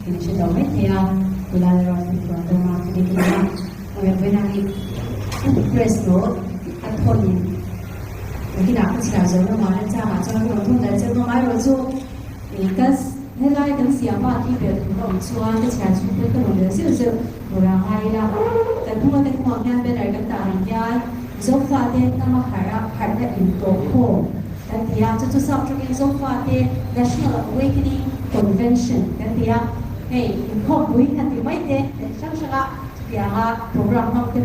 Kan hre lo mai thei a, tunlai erawh chu chuan dawm a chumi chu nia Awia hi press note a thawn in nakinah ka chhiar zo lamah remchangah chuan ka rawn thawm dan chiang ngam erawh chu ih kan helai kan siam a khi belh tur a awm chuan ka chhiar chhung pawn ka rawn belh zeuh zeuh tur a ngai ila kan hnunga te khumah hian banner kan tar ang hian Zofate hnama harh a harhna intawh khawm kan ti a, chu chu sap tawngin Zofate National Awakening Convention kan ti a, hei inkhawmpui han ti mai te kan hrang hrang a, chutianga program hmang te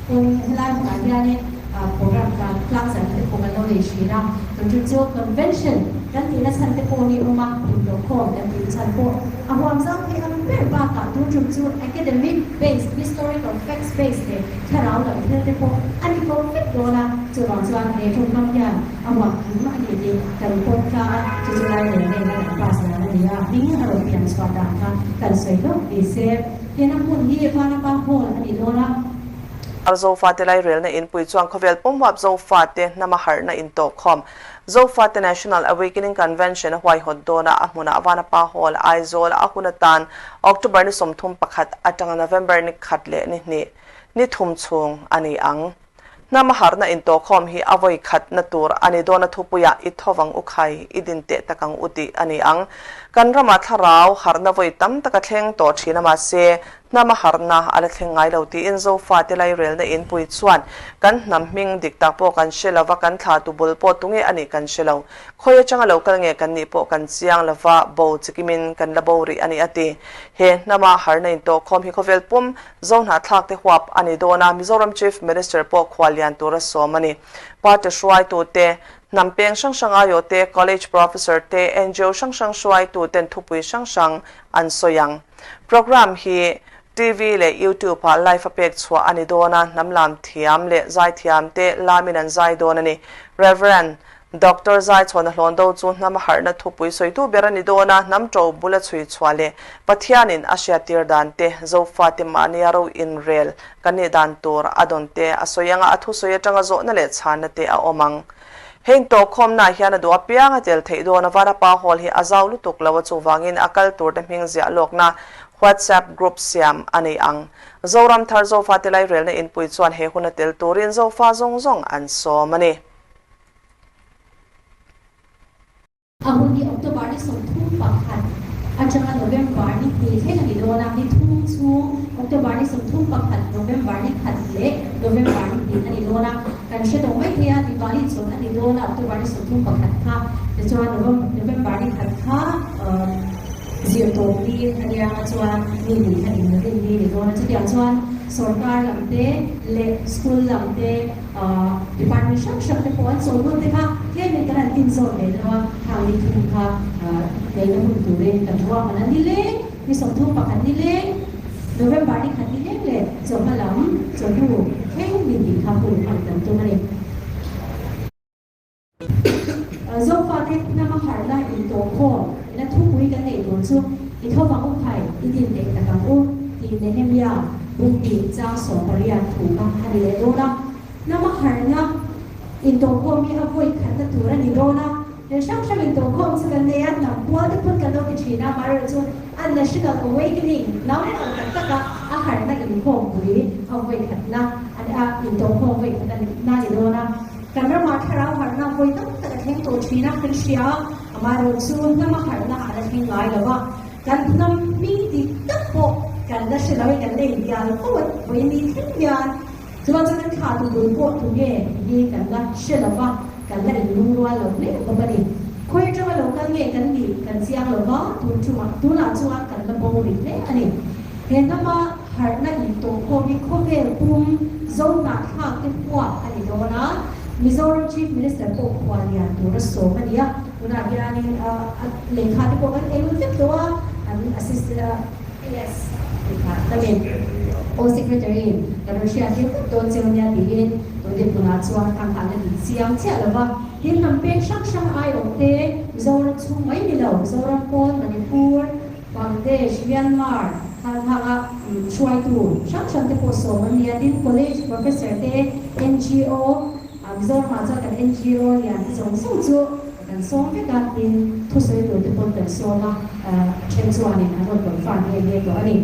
pawn helai hmunah hianin program tlan tlang zan te pawh kan lo nei thin a, tun chu chu Convention kan tihna chhan te pawh ni awm a, intawhkhawm kan tihna chhan pawh a huam zau thei ang ber bakah tun tum chu academic based, historical facts based leh thlarau lam thil te pawh a ni ko vek dawn a, chuvang chuan he tawngkam hian a huam kim a ni tih kan pawm tlang a, chu chu lai leh lehna kan pass dan a ni a, hming a rawn pian chhuah dan kha kan sawi hlauh ni se. Hena hmun hi Vanapa Hall a ni dawn a. Zofate lairelna inpui chuan khawvel pawmhuap Zofate hnama harhna intawhkhawm Zofate National Awakening Convention a huaihawt dawn a, a hmunah Vanapa Hall, Aizawl a hun atan October ni 31 atanga November ni khat leh ni hnih ni thum chhung a ni ang. Hnam a harhna intawhkhawm hi a vawi khatna tur a ni dawn a thupuiah i thovang u khai, i din teh tak ang u tih a ni ang. Kan ramah thlarau harhna vawi tam tak a thleng tawh thin a mahse Hnam a harhna a la thleng ngai lo tiin Zofate lairelna inpui chuan kan hnam hming dik tak pawh kan hre lova, kan thla tu bul pawh tunge a nih kan hre lo. Khawi atanga lo kal nge kan nih pawh kan chiang lova, bo chikimin kan la bo rih a ni a ti. He hnama harhna intawhkhawm hi khawvel pum Zohnahthlak te huap a ni dawn a, Mizoram Chief Minister pawh khuallian tura sawm a ni. Party hruaitute, hnam peng hrang hrang aiawhte, college professor te, ngo hrang hrang hruaituten thupui hrang hrang an sawi ang. Programme hi TV leh YouTube ah live a pek chhuah a ni dawn a, hnam lam thiam leh zai thiam te lamin an zai dawn a ni. Rev. Doctor Zaichhawna Hlawndo chu hnam a harhna thupui sawitu ber a ni dawn a, hnam to bula chhui chhuah leh Pathianin a hriattir dan te, Zofate mahnia ro inrel kan nih dan tur a dawn te a sawi anga a thusawi atanga zawhna leh chhanna te a awm ang. Heng tawhkhawmnaah hian a duh apiang a tel theih dawn a, Vanapa Hall hi a zau lutuk lo a, chuvangin a kal turte hming ziah lawkna WhatsApp group siam a nei ang. Zoram thar Zofate lairelna inpui chuan he hun a tel turin Zofa zawng zawng an sawm a ni. A hun hi October ni 31 atanga November ni hnih thleng a ni dawn a, ni thum chhung October ni 31, November ni khat leh November ni hnih a ni dawn a, kan hre tawh mai thei a, Diwali chawlh a ni dawn a, October ni 31 kha, tichuan November ni khat kha zir tawp ni a nia a chuan ni hnih kha inrin ni a ni dawn a, chutiang chuan sorkar lam te leh school lam te, Department hrang hrang te pawh an chawl hun te kha tlemin kan han tin zawt ve deuh a, khang ni thum kha neihna hun turin kan ruahman a ni leng, ni 31 ni leng, November ni khat ni leng leh chawhma lam chawhnu thleng ni hnih kha hun hman kan tum a ni. Zofate hnama harhna intawhkhawm ina thupui kan neih tur chu i thovang u khai, i din teh tak ang u tih Nehemia bungti chang 18 thu kha a ni leh dawn a. Hnama harhna intawhkhawm hi a vawi khatna tur a ni dawn a. He hrang hrang intawhkhawm chu kan nei a, hnam pual te pawn kan lo ti thin a, amaherawhchu chu a National Awakening hnam ang tak taka a harhna inkhawmpui a vawi khatna a intawhkhawm vawi khatna a ni dawn a. Kan ramah thlarau harhna vawi tam tak a thleng tawh thin a, kan hria. Amaherawhchu hnama harhna a la thleng ngai lo a, kan hnam hming dik tak pawh kan la hre lo e, kan la inbial fo a, vawi ni thleng hian. Chuan chu kan thlah tu bul pawh tu nge tih hi kan la hre lo va, kan la inlungrual lo hle bawk a ni. Khawi atanga lo kal nge kan nih kan chiang lo va, tun chungah tunah chuan kan la bo rih hle a ni. He hnama harhna intawhkhawm hi khawvel pum Zohnahthlak te huat a ni dawn a, Mizoram Chief Minister pawh khual lian tura sawm a ni a, tunah hianin a lehkha te pawh kan ei vek tawh a, an assistant AS lehkha tamin All Secretary in kan rawn hriat tir vek dawn cheu nia tiin tun dinhmunah chuan a nghahna dik chiang chiah lo va. Tin, hnam peng hrang hrang aiawh te Mizoram chhung mai ni lo, Mizoram pawn, Manipur, Bangladesh, Myanmar, Halkhanga hruaitu hrang hrang te pawh sawm an ni a, tin college professor te, ngo, Mizoramah chuan kan ngo lian te zawng zawng chu Kan sawm vek a, tin thusawi tur te pawn kan sawm a, a then chuanin an rawn confirm nghe nghe tawh a ni.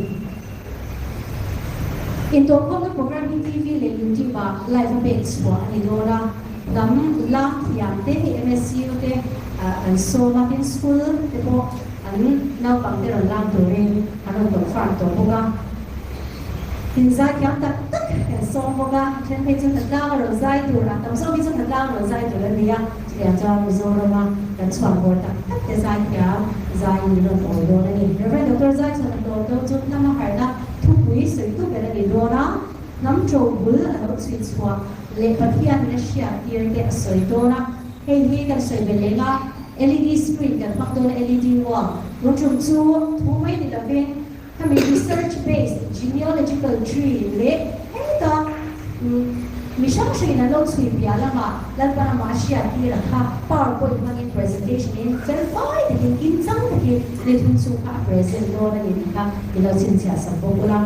Intawhkhawmna program hi TV leh YouTube ah live a pek chhuah a ni dawn a, hnam lam thiam te hei MSU te kan sawm a, tin school te pawh an naupang te rawn lam turin an rawn confirm tawh bawk a. Tin zai thiam tak tak kan sawm bawk a, a then phei chu Hnatlang a rawn zai tur a, tam zawk hi chu Hnatlang a rawn zai tur a ni a, chutiang chuan Mizorama kan chhuan bawr tak tak te zai thiam zai in min rawn awi dawn a ni. Rev. Doctor Zaichhuana Hlawmdo chu hnam a harhna thupui sawitu ber a ni dawn a, hnam ṭo bul a lo chhui chhuah leh Pathian in a hriat tir te a sawi dawn a, hei hi kan sawi ve leng a, LED screen kan hmang dawn a, LED wall, tun ṭum chu thu mai ni lovin, Hemi research based genealogical tree leh heta mi hrang hrangin an lo chhui piah lamah Lalpa lamah a hriat tir a kha powerpoint hmangin presentation in fel fai takin kim chang takin ni thum chu kha a present dawn a ni tih kha i lo chhinchhiah sak bawk ula.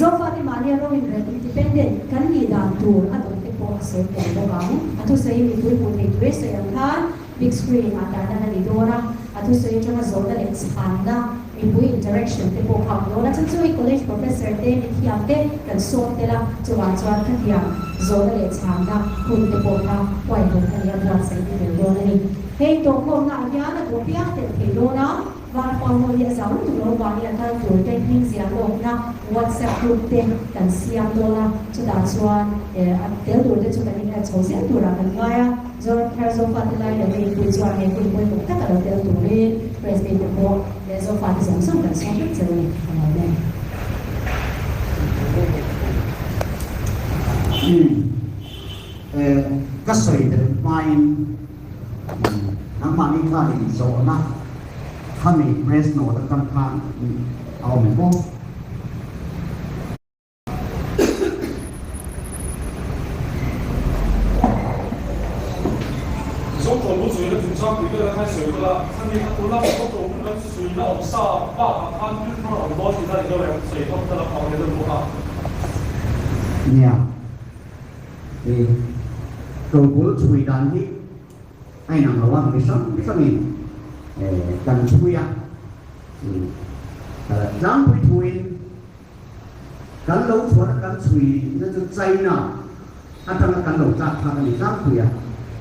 Zofate mahnia ro inrel independent kan nih dan tur a dawng te pawh a sawi tel bawk ang. A thusawi mipui hmuh theih tur e sawi ang khan big screen ah tarlan a ni dawn a, a thusawi atanga zawhna leh chhanna mipui interaction te pawh kha a awm dawn a, chu chu i college professor te, mithiam te kan sawm tel a, chuvang chuan khatiang zawhna leh chhanna hun te pawh kha huaihawt a ni a, buatsaih ni tel dawn a ni. Hei tawhkhawmna ah hian a duh piang tel thei dawn a. Vanpang ho hi a zau lutuk lo vangin a kal tur te hming ziah lawkna WhatsApp group te kan siam dawn a, chutah chuan a tel tur te chu kan inherh chho zel turah kan ngai a, Zoram thar Zofate lai leh Rinpui chuan he hun pawimawh tak a lo tel turin President te pawh leh Zofate zawng zawng kan sawm vek cheu a ni, a lo ni. Ka sawi tel hmain Nangmahni khan in zawhna khami press note atang khan a awm em aw? Zotawl bu chuina chungchang pui vel atang sawi vel a, khami kha tuna Zotawl bu kan suina awm sa bakah khan thil thar a awm dawn tih kha ni deuh em? Sawi tawk ta lam ang ni deuh bawk a. Nia. He tobul chhui dan hi a inang lo a, mi hrang hrangin kan chhui a, tlangpui thuin kan lo chhuahna kan chhui na chu China atanga kan lo tlak thlak a ni tlangpui a,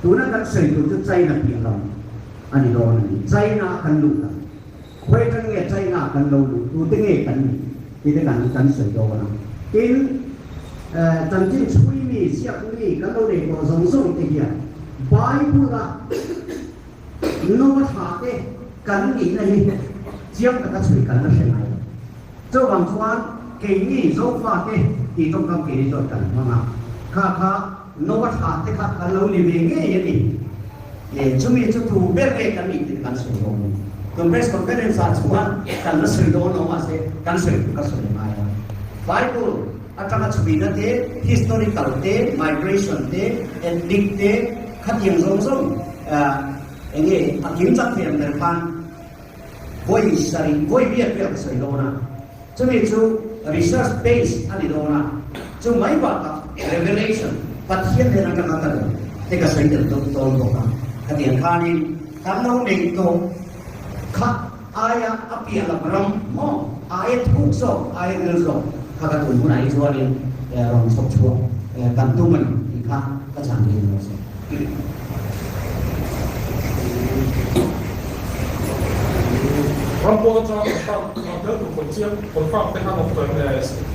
tuna kan sawi tur chu China piah lam a ni dawn a ni, China kan lut a, khawi atang nge China kan lo luh, tute nge kan nih tih te kan kan sawi dawn a, tin chanchin chhui mi, ziak mi kan lo nei tawh zawng zawng te hian Bible a Noa thla te kan nihna hi chiang taka chhui kan la hre ngai lo. Chuvang chuan keini Zofa te tih tawngkam keini chuan kan hmang a, kha kha Noa thla te kha kan lo ni ve ngei a ni. Chumi chu tu ber nge kan nih tih kan sawi dawn a ni. Tun press conference ah chuan kan la sawi dawn lo mahse kan sawi tur ka sawi ngai a. Bible atanga chhuina te, historical te, migration te, ethnic te, khatiang zawng zawng enge a kim chak thei ang ber khan vawi sarih, vawi biak biak ka sawi dawn a. Chumi chu research base a ni dawn a, chu mai bakah revelation, Pathian hnen atanga ka duh te ka sawi tel deuh dawn bawk a. Khatiang khanin kan lo nei tawh kha aia a piah lam ram maw, aia thuk zawk, aia ril zawk kha ka tun hunah hi chuanin rawn chhawp chhuah kan tum a ni tih kha ka chhan thei lo se. Ram pawn atanga kan tan tel tur kawn chiang confirm te khan awm tawh em le?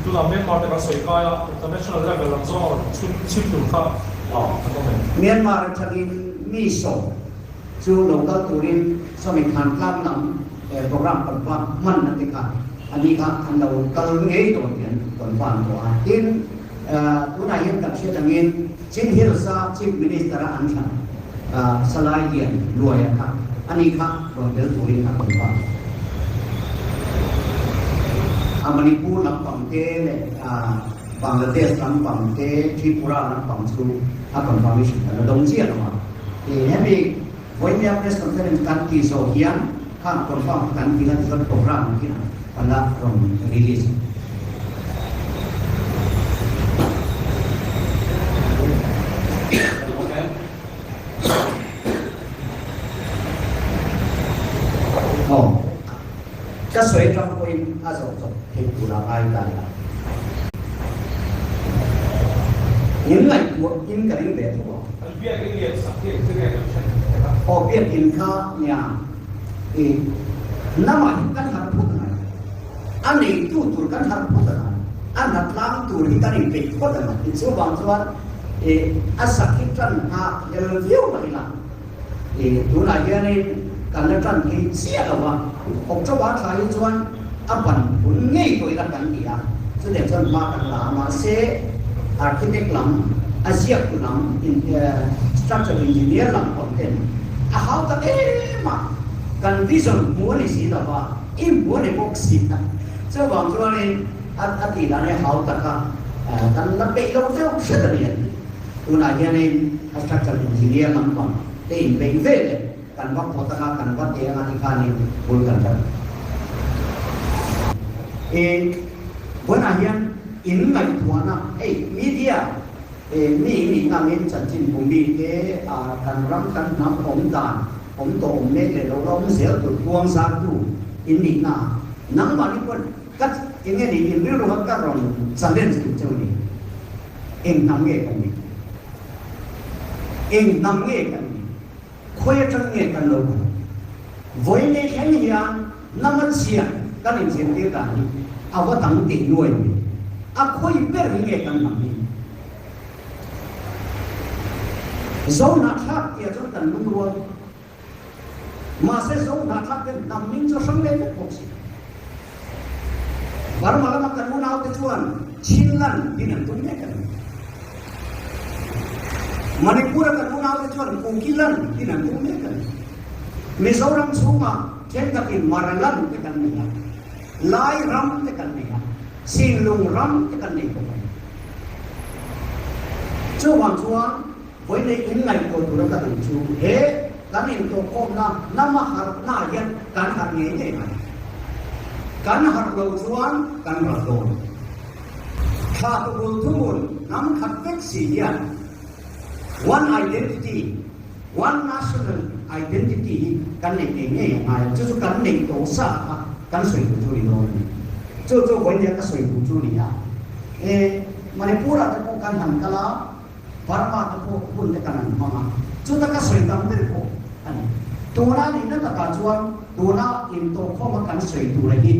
Tunah Myanmar te kan sawi kai a, international level ang zawng a rawn chhun chhim tur kha an awm em? Myanmar atangin mi sawm chu lo kal turin sawmi khan tlang lam program confirm hman na te kha a ni kha an lo kal ngei dawn tih an confirm tawh a. Tin, Tunah hian kan hriat angin Chin Hills-a Chief Minister-a an thlan Salai Lian Luaia kha a ni kha rawn tel turin a confirm. A Manipur lampang te leh Bangladesh lampang te, Tripura lampang chu a confirmation kan la dawng chiah lo a. Hemi vawinia press conference kan tih zawh hian Khang confirm kha kan ti la tichuan program ang khi kan la rawn release ang. a zawh chawp theih tura ngai ta ila. In ngaihtuah in ka ring ve tho a. An biakin lian sak hi engtin nge kan hre thei a? Aw biakin kha nia i namah hi kan harh phawt angai. A neitu tur kan harh phawt angai. A hnatlang tur hi kan inpeih phawt angai. Chuvang chuan i a sak hi tan nghak hlel viau mah ila. I tunah hianin kan la tan thei chiah lo a, October thla hi chuan a ban hun ngei tawh ila kan ti a, chutiang chuan hma kan la a, mahse architect lam, a ziaktu lam, structure engineer lam content a hau tak em a, kan vision hmu a ni si lo va, i hmu a ni bawk si a, chuvang chuanin a tih dan hi a hau tak a, kan la peih lo deuh hret a ni a ti. Tunah hianin a structure engineer lampang te inpeih ve leh kan va phawt anga kan va te anga tikhanin bul kan rat. E vawiinah hian in ngaihtuahna hei media e mi in nih angin chanchin bu mi te a kan ram kan hnam awm dan awm tawh awm mek leh lo la awm zel tur kuang zartu in nihna nangmahni pawn ka enge ni in rilru kha ka rawn challenge duh cheu ni. Eng hnam nge kan nih? Eng hnam nge kan nih? Khawi atang nge kan lo kal? Vawi nei thleng hian nama chhia kan inzirtir dan hi a va dang tih nuai mai. A khawi ber hi nge kan hnam hi? Zohnahthlak tia chuan kan lungrual. Mahse Zohnahthlak ten hnam hming chu a hrang leh vek bawk si. Burma lama kan unaute chuan Chinland din an tum mek a ni. Manipur-a kan unaute chuan Kukiland din an tum mek a ni. Mizoram chhungah thenkhatin Maraland te kan nei a, Lai ram te kan nei a, Sinlung ram te kan nei bawk a ni. Chuvang chuan Vawiin in ngaihtuah tura ka duh chu he kan intawhkhawmna nama harhna hian kan harh ngei ngei mai. Kan harh lo chuan kan ral dawn. Thla tubul thuhmun hnam khat vek si hian one identity, one national identity hi kan neih ngei ngei a ngai a, chu chu kan neih tawh sa kha kan sawi duh chu ni dawn a ni. Chu chu vawiin ka sawi duh chu ni a. E Manipur-ah te pawh kan han kal a. Burma te pawh hun te kan an hmang a, chuta ka sawi tam ber pawh a ni. Tuna nihna takah chuan tuna intawhkhawma kan sawi tura hi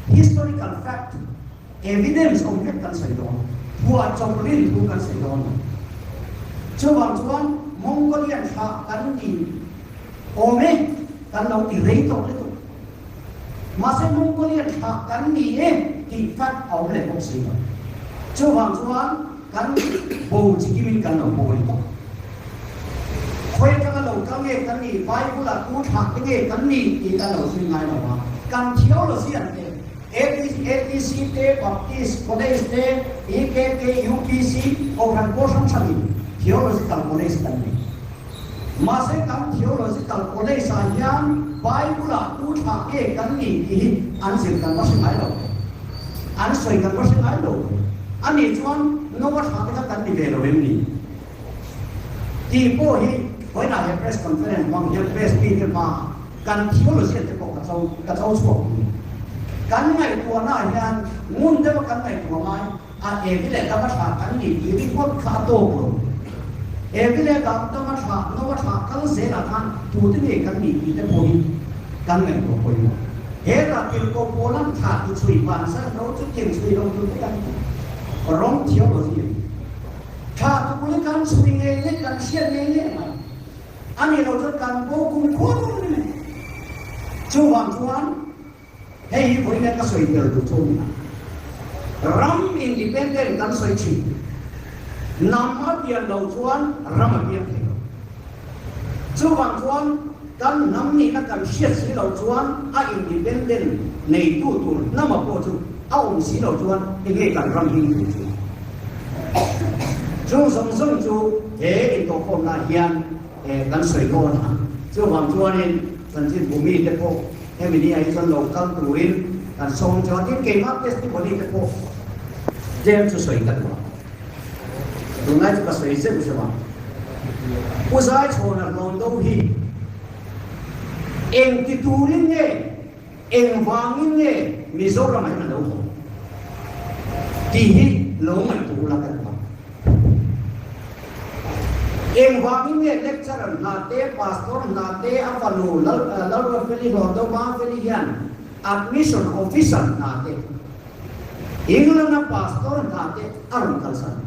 historical fact, evidence awm vek kan sawi dawn, phuah chawp rin thu kan sawi dawn lo. Chuvang chuan Mongolian thlah kan ti awm e, kan lo ti rei tawh lutuk. Mahse Mongolian thlah kan ni e tih fact a awm leh bawk si lo. Chuvang chuan kan bo chi kimin kan lo bo a ni tawh. Khawi atanga lo kal nge kan nih, Bible ah tu thlah te nge kan nih tih kan lo zui ngai lo a. Kan theologian te, ATC te, Baptist College te, EKK, UPC, Kohhran pawh hrang hrangin theological college kan nei. Mahse kan theological college ah hian Bible ah tu thlah nge kan ni tih hi an zir kan va hre ngai lo. An sawi kan va hre ngai lo. Anih chuan Noah thlah te kha kan ni ve lo em ni? Tih pawh hi vawiinah he press conference hmang hian press mi te hma kan theologian te pawh ka cho ka cho chhuak ni. Kan ngaihtuahna ah hian ngun deuha kan ngaihtuah ngai. A evi leh dama thlah kan ni tih ringawt kha a tawk lo. Evi leh dama thlah, Noa thlah kal zelah khan tute nge kan nih tih te pawhin kan ngaihtuah pawimawh. He rah tirhkoh Paula'n thlah tu chhui bansan lo chu tiang chhui lo tute kan ni. Rawng theology a ni. Thlah tu bul kan chhui ngei ngei, kan hriat ngei ngei mai. A nih loh chuan kan bo kum khua dawn a ni mai. Chuvang chuan Hei hi vawiin ka sawi tel duh chu a ni a. Ram independent kan sawi thin. Hnam a pian loh chuan ram a piang thei lo. Chuvang chuan kan hnam nihna kan hriat si loh chuan a independent neitu tur hnama pawh chu a awm si loh chuan enge kan ram hing tur chu. Chung zawng zawng chu he intawhkhawmna hian kan sawi dawn a. Chuvang chuanin chanchin bumi te pawh Hemi ni ah hi chuan lo kal turin kan sawm chuan tin keimah testimony te pawh tlem chu sawi ka duh a, tunlai chu ka sawi zeuh zeuh a, Pu Zaichhawna hlawn do hi engti turin nge? Engvangin nge Mizoramah hian a lo haw tih hi lo ngaihtuah ula ka duh a. Engvangin nge lecturer hna te, pastor hna te, a fanu Lalruatfeli Hlawndawmafeli hian admission officer hna te, England-a pastor hna te a rawn kalsan?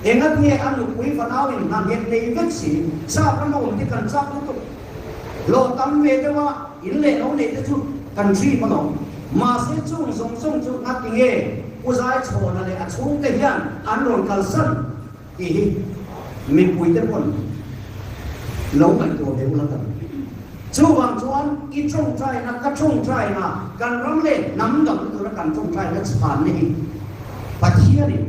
Engat nge a nupui fanau in hna nghet nei vek si, sap ram a awm te kan chak lutuk. Hlawh tam ve deuh a, in leh lo neih te chu kan dream alawm. Mahse chung zawng zawng chu ngati nge Pu Zaichhawna leh a chhungte hian an rawn kalsan tih hi mipui te pawn lo ngaihtuah ve ula kan. Chuvang chuan i tawngtaina, ka tawngtaina, kan ram leh hnam dang tura kan tawngtaina chhanna hi Pathianin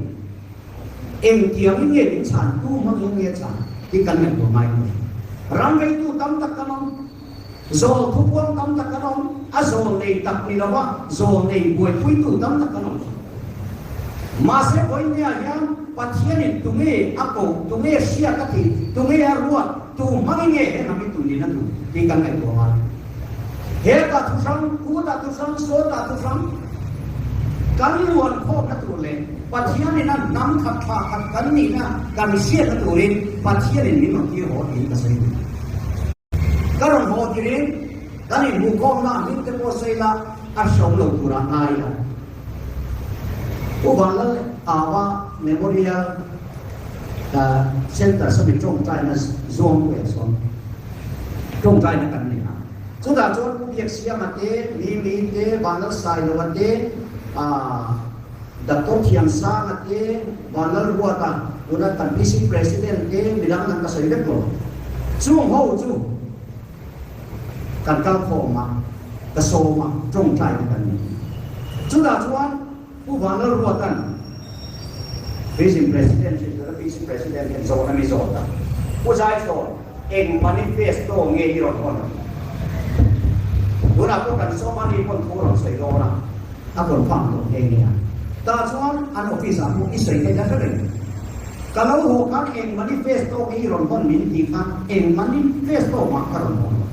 Engtiangin nge min chhan, tu hmangin nge chhan tih kan ngaihtuah ngai lo. Ram veitu tam tak kan awm, zawl thupuang tam tak kan awm, a zawl nei tak ni lova zawl nei buaipuitu tam tak kan awm thin. Mahse vawinia hian Pathianin tunge a koh, tunge hriat a tih, tunge a ruat, tu hmangin nge he hnam hi tun in a duh tih kan ngaihtuah ngai. Hetah thu hrang, khutah thu hrang, sawtah thu hrang kan luan khawmna tur leh Pathianin a hnam khat thla khat kan nihna kan hriatna turin Pathianin min rawn tir haw tiin ka sawi duh. Ka rawn haw tirin kan inhmuhkhawmna hming te pawh sawi la a hreawm lo turah ngai la. Pu Vanlal Awa Memorial Centre sawmi tawngtaina Zuangpuia chuan tawngtaina kan nei a. Chutah chuan Pu Biaksiama te, Mimi te, Vanlal Sailoa te, Doctor Thiansanga te, Vanlal Ruata, tuna kan PC President te, midang an ka sawi vek lo. Chung ho chu kan kal khawm a, ka sawm a, tawngtaina kan nei. Chutah chuan Pu Vanlal Ruata'n Vice President hi tuna Vice President hian zawhna mi zawt a, Pu Zaichhawn, eng manifesto nge i rawn hawn ang? Tunah pawh kan sawm a, mi pawn thu rawn sawi dawn a, a confirm tawh nghe nghe a. Tah chuan an office ah pawh i sawi theih ta hre reng. Ka lo haw khan eng manifesto nge i rawn hawn min tih khan eng manifesto mah ka rawn hawn lo.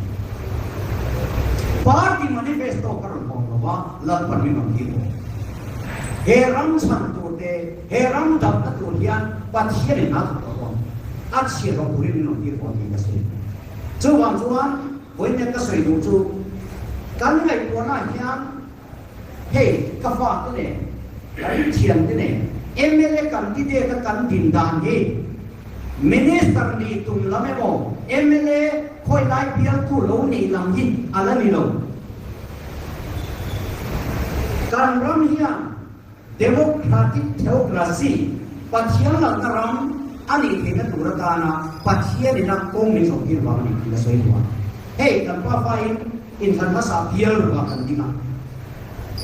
Party manifesto ka rawn hawn lo va, Lalpan min rawn tir bawk. He ram chhan tur te, he ram damna tur hian Pathianin a thawk tawh dawn. A chhiat loh turin min rawn tir pawh tih ka sawi. Chuvang chuan vawiin ka sawi duh chu kan ngaihtuahna hian hei ka fate nen, kan thiante nen mla candidate a kan din dan hi Minister nih tum lam emaw mla khawi lai bialtu lo nih lam hi a la ni lo. Kan ram hian Democratic Theocracy, Pathian lalna ram, a nih theihna tur atana Pathianin a kawng min zawh tir vang a ni tih ka sawi duh a. Hei kan pa faiin inthlan hmasa bial ruah kan ding a.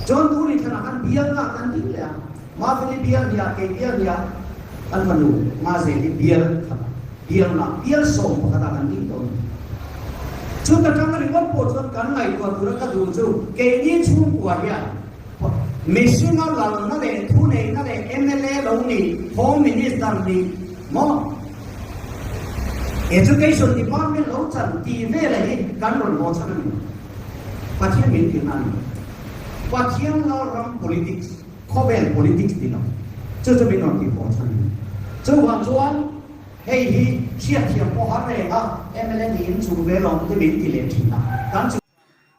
Chuan tun inthlanah khan bialna kan ding leh a. Mafeli bial nia, kei bial nia, kan fanu Mazeli bial khat, bialna bial 11 ah kan ding tawh a ni. Chuta tang ringawt pawh chuan kan ngaihtuah tura ka duh chu keini chhungkua hian mihringa lalna leh thuneihna leh mla lo nih, Home Minister nih maw, Education Department lo chan tih vela hi kan rawn haw chhan a ni. Pathian min tirna a ni. Pathian lalram politics. Khawvel politics ni lo, chu chu min rawn tih haw chhan a ni. Chuvang chuan hei hi hriatthiam pawh har reng a, mla niin chu ve lo te min ti leh thin a, kan chu.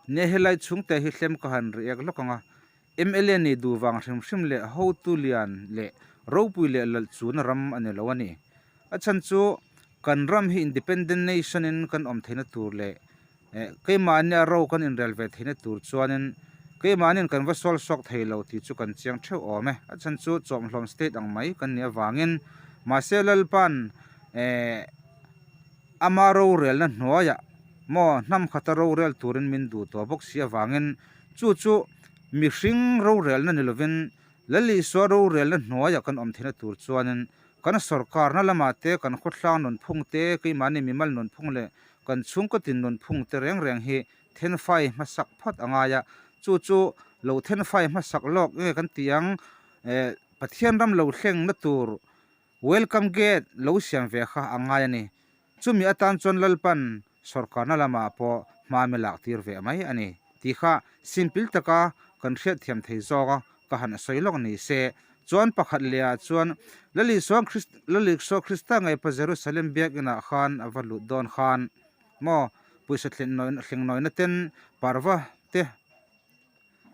Nia helai chhungte hi hlem ka han riak lawk ang a, mla nih duh vang hrim hrim leh hotu lian leh ropui leh lalh chuna ram a ni lo a ni. A chhan chu kan ram hi independent nation in kan awm theihna tur leh Keimahni a ro kan inrel ve theihna tur chuanin keimahniin kan va sawl sawk thei lo tih chu kan chiang theuh awm e. A chhan chu chawmhlawm state ang mai kan nih avangin mahse Lalpa'n ama rorelna hnuaiah maw hnam khata rorel turin min duh tawh bawk si avangin chu chu mihring rorelna ni lovin Lal Isua rorelna hnuaiah kan awm theihna tur chuanin kan sawrkarna lamah te kan khawthlang nunphung te keimahni mimal nunphung leh Kan chhungkaw tin nunphung te reng reng hi thenfai hmasak phawt a ngai a, chu chu lo thenfai hmasak lawk nge kan ti ang, eh Pathian ram lo thleng na tur welcome gate lo siam ve kha a ngai a ni. Chumi atan chuan Lalpan sawrkarna lamah pawh hma mi lak tir ve mai a ni. tih kha simple taka kan hriatthiam thei zawk a, ka han sawi lawk ni se. Chuan pakhat leh ah chuan Lalisua Lalisua Krista ngei pa Jerusalem biakinah khan a va lut dawn khan maw pawisa thlengnawi na ten parva te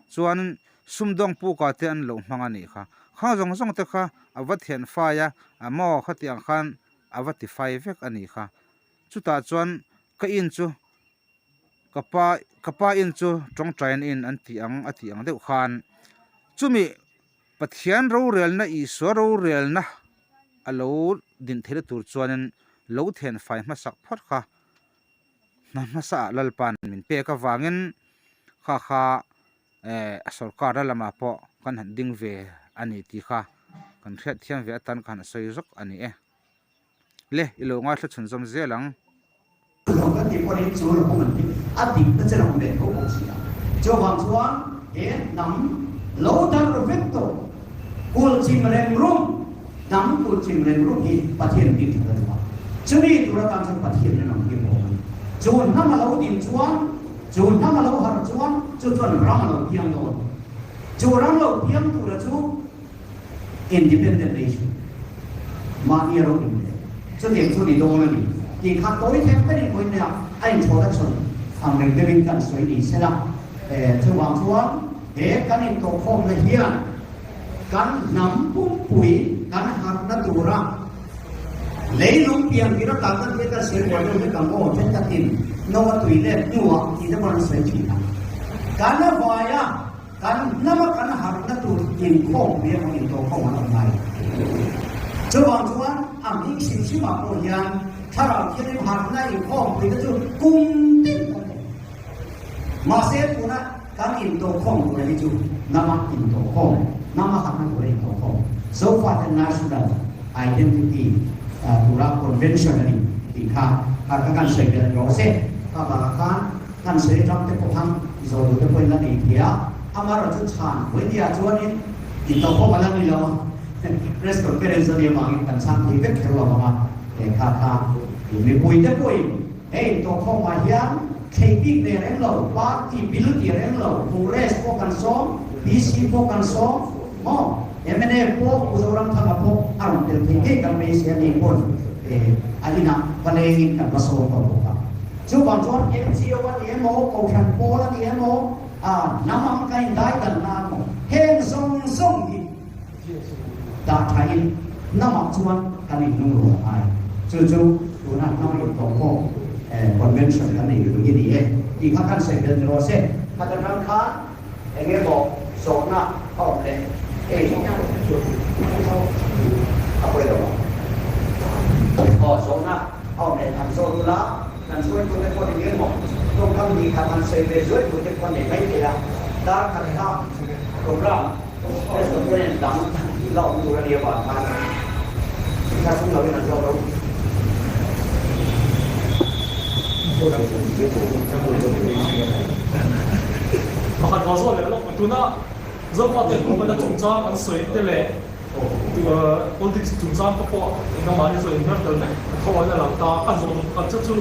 chuan sumdawng puka te an lo hmang a nih kha. Khang zawng zawng te kha a va thian fai a, a maw khatiang khan a va ti fai vek a nih kha. Chutah chuan ka in chu ka pa ka pa in chu tawngtaina in an tih ang a tih ang deuh khan chumi Pathian rorelna Isua rorelna a lo din theihna tur chuanin lo thian fai hmasak phawt kha hna hmasa ah Lalpa'n min pek avangin kha kha eh a sorkar na lamah pawh kan han ding ve a ni tih kha kan hriat thiam ve atan khan a sawi zawk a ni e. Le i lo ngaithla chhun zawm zel ang. Lo kan tih pawhin chu lo awm an ti a dikna che lo awm ve tho bawk si a. Chuvang chuan he hnam lo dar vek tawh kulchim reng rum Hnam kulchim reng rum hi Pathian din that a duh a, chumi tur atan chuan Pathian rinawm hi a pawm a ni. Chu hnam a lo din chuan, chu hnam a lo harh chuan, chu chuan ram a lo piang dawn. Chu ram lo piang tura chu Independent Nation, mahni a ro in leh chutiang chu ni dawn a ni tih kha tawi thek berin vawiin nia a inchhawlachhawn ang reng deuhin kan sawi ni sela. Chuvang chuan he kan intawhkhawmna hian, Kan hnam pumpui kan harhna tura leilung pian tir atan kan thil kan sawi buai deuh hlek ang aw, thenkhatin no a tui let hnuah tih te pawh an sawi thin a. Kan a vaia kan hnama kan harhna tur inkhawm pui emaw intawhkhawm an awm ngai. Chuvang chuan a hming hrim hrimah pawh hian Thlarau Thianghlim harhna inkhawm puite chu kum tin kan nei. Mahse tuna kan intawhkhawm tura hi chu nama intawhkhawm, nama hakna tura intawhkhawm, Zofate National Identity tura Convention a ni tih kha har kha kan sawi belh rawh se. Kha bakah khan kan sawi ram te pawh khan zawhtu te pawhin la nei thei a, amaherawhchu chu chhan Vawinia chuanin intawhkhawm a la ni lo a, Press Conference a nih avangin kan chhang thei vek kher lo ang a, kha kha mipui te pawhin Hei tawhkhawmah hian thlei bik ve reng lo, party bil ti reng lo, Congress pawh kan sawm, PC pawh kan sawm, maw? Mnf pawh Pu Zoramthanga pawh a rawn tel thei ngei kan beisei a nih pawn a inah va lengin kan va sawm tawh bawk a. Chuvang chuan NGO a ni emaw, Kohhran pawl a ni emaw, hnam ang ka indai danna emaw, heng zawng zawng hi Dah thain hnamah chuan kan inhnung rual ai. Chu chu tuna hnam intawhkhawm convention kan nei ru hi ni e tih kha kan sawi tel ni rawh se. Khat atang khan eng emaw zawhna a awm leh hei a pawi lo ang. Aw zawhna a awm leh tham zawh nula kan hruaitute pawh eng emaw tawngkam hnih khat han sawi ve zuai turte pawh nei mai thei a, dar khat kha program Press conference dang la awm tur a nia vang khan thla chung loin an zawk lo. Pakhat vang zawk leh lawk tuna Zofate hmuhna chungchang an sawi te leh politics chungchang te pawh engmahni chu a inher tel vek a tho an a lang ta a zawh pakhat chu chu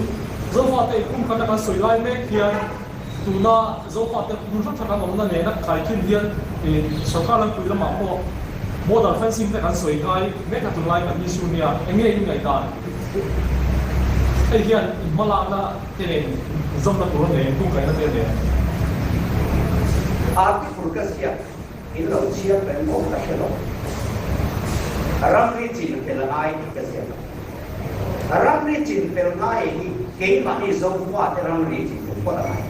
Zofate inpumkhatna kan sawi lai mek hian Tuna Zofate hmun hrang hrang an awmna nena kaikhin hian sorkar lampui lamah pawh border fencing te kan sawi ngai mek a tunlai kan issue nia eng nge in ngaihdan hei hian in hmalakna te nen inzawmna tur a nei in kungkaihna te nen. Article ka ziak in lo chhiar reng maw ka hre lo. Ramri chin fel ngai tih ka ziak a. Ramri chin fel ngai hi keimahni Zofate ramri chin fel phawt a ngai.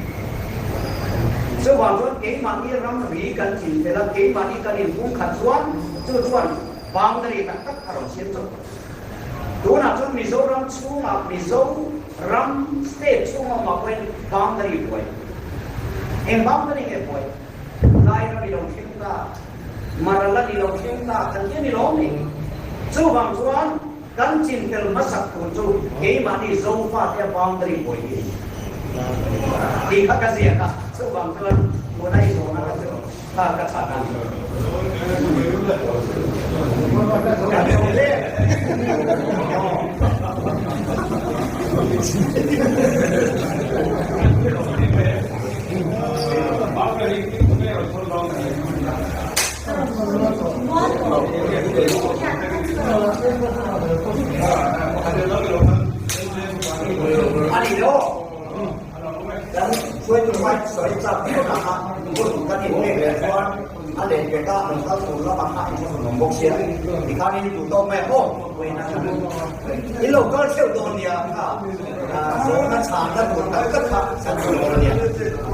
Chuvang chuan keimahni ramri kan chin fel a, keimahni kan inhung khat chuan chu chuan boundary tak tak a rawn siam chauh tawh. Tunah chuan Mizoram chhungah Mizo ram state chhunga awmah pawhin boundary buai. Eng boundary nge buai? Lai ram i lo thleng ta, Mara lan i lo thleng ta kan ti a ni lawm ni? Chuvang chuan kan chinfel hmasak tur chu keimahni Zofate a boundary buai hi a ni tih kha ka ziak a, chuvang chuan tuna i zawhna kha chu kha ka chhan a ni. Kan zo hle. Kan hruaitu hmai sawi chak viau na kha hun kan inpek leh chuan a leh pek a lo kal tur lamah kha inthlahrun awm bawk sia tikhanin duh tawk mai aw in lo kal theuh dawn nia kha zawhna chhan na tur tak tak kha kan duh dawn ania.